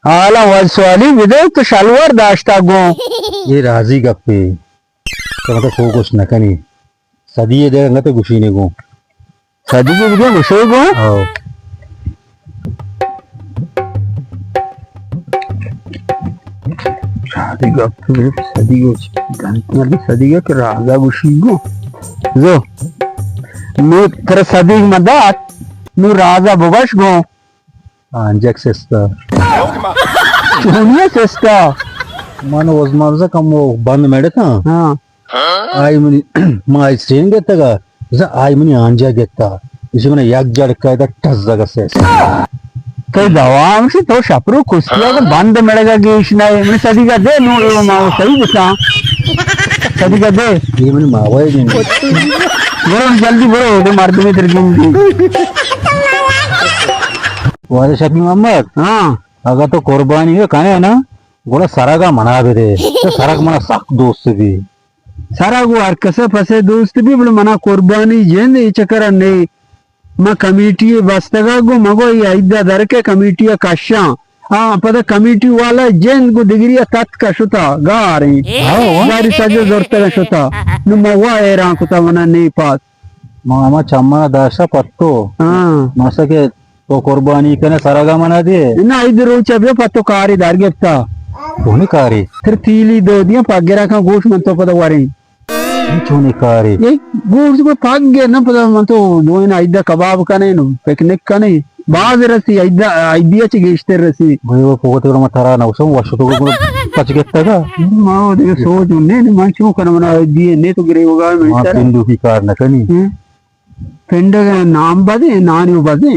حالا وز سوالی بدے تو شلوار داشتا گوں۔ اے رازی گپے۔ تو مطلب کو گوش نہ کنی۔ صدی ء دے انگت گوشینے گوں۔ صدی ء دے گوشے گوں؟ ہاں۔ صدی گپ، صدی گوش، گنتی علی صدی گپ کہ رازا گوشی گوں۔ زو۔ نو تر صدی مدات، نو رازا بگش گوں۔ آنجک سستا۔ چونیا سستا؟ من وزمانزا کم وہ بند میڑتا۔ ہاں۔ آئی منی، ما آئی سٹرین گتگا، بزاں آئی منی آنجا گتا۔ اسی من یک جڑکا دا ٹزگا سیس۔ تو دوا ہمشی تو شپرو کسیا کو بند مڑگا گیش نہ ہے۔ من صدی کا دے نو ما وہ صحیح بتا۔ صدی کا دے۔ یہ منی ماوا ہے جن۔ برو جلدی برو، تو مردمی ترجم دی۔ واجہ شفیع محمد۔ ہاں۔ اگاں تو قربانی ء کنے نا، گڑا سرگ ء منا بدے۔ تو سرگ منا سک دوست بی۔ سرگ و ہر کس ء پس ء دوست بی، بلے منا قربانی جند اے چکر ء نے۔ ما کمیٹی ء بستگ ء گوں مگو اے عید ء در کے کمیٹی ء کشاں۔ آ، پدا کمیٹی والا جند گوں دگری ء تتک ء شتا گاریں۔ ہاں۔ گاری سجے زرتگ ء شتا۔ نو ما وا حیران کتا منا نے پاس۔ ما ہما چماں داشتہ پتو۔ ہاں۔ ماسا کہ تو قربانی کنے سرگا منا دے۔ نہ، عید روچ بیا پتو کاری در گپتا۔ کونی کاری؟ تر تیلی دو دیاں پگرا کن گوش من تو پدا وریں۔ چونی کاری؟ اے گوش کو پگ نہ پدا من تو دوئین عید کباب کنے نو پکنک کنے۔ باز رسی عید، عیدی چ گیشتر رسی۔ بھئی وہ پوگتے ما ترا نہ وشم وشتو کو پچ گتگا۔ ما وہ دیگه سوچ نے، من چون کنم، من عیدی نے تو گریوگا من ما سر۔ پندو کی کار نہ کنی۔ ہوں۔ پنڈگ ء نام بدیں، نانی و بزیں۔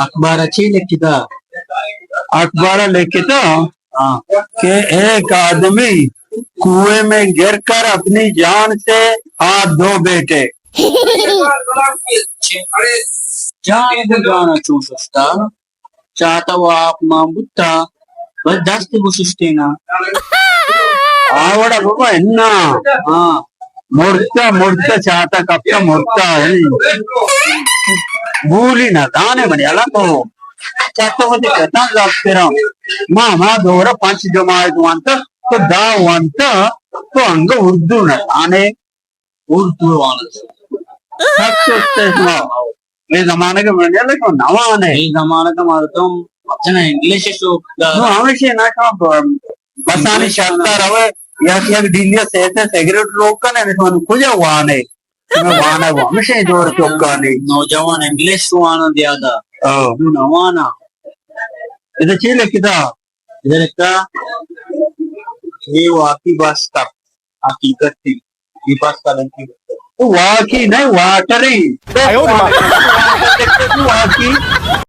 اخبار ء چے لکھتا؟ اخبار ء لکھتا ہاں۔ کہ ایک آدمی کنویں میں گر کر اپنی جان سے ہاتھ دھو بیٹھے۔ جان، جان چون سستا؟ چاتا و آپ مان بوتا، بس دست گششتینا۔ آوڑا بابا انا۔ ہاں۔ مرتا، مرتا، چاتا کپتا، مرتا ہے۔ بولی نہ دانے منی الگ ہو۔ چاتا مجھے کتنا زب کرا۔ ما، ما دورا پنچ جماعت وانتا، تو دا وانتا، تو انگا اردو نہ دانے۔ اردو وانگ۔ سک سست ہے شما۔ اے زمانگ ء منی لگو نوان ہے۔ اے زمانگ ء مردم وطن انگلش شوق دار۔ نو ہمیشہ نہ کم بسانی شرطہ روے، یک یک ڈیلیا سے سے سگریٹ روک کنے، نشان کجا وان ہے؟ میں وانا وہ ہمیشہ دور چوکانی۔ نوجوان انگلش وان زیادہ۔ او۔ نو نوانا۔ ادا چی لکھتا؟ ادھر کا یہ واقعی بس کا حقیقت تھی، یہ بس کا لڑکی۔ تو واقعی نہیں، واٹر ہی۔ آیو ری ماں۔ واقعی۔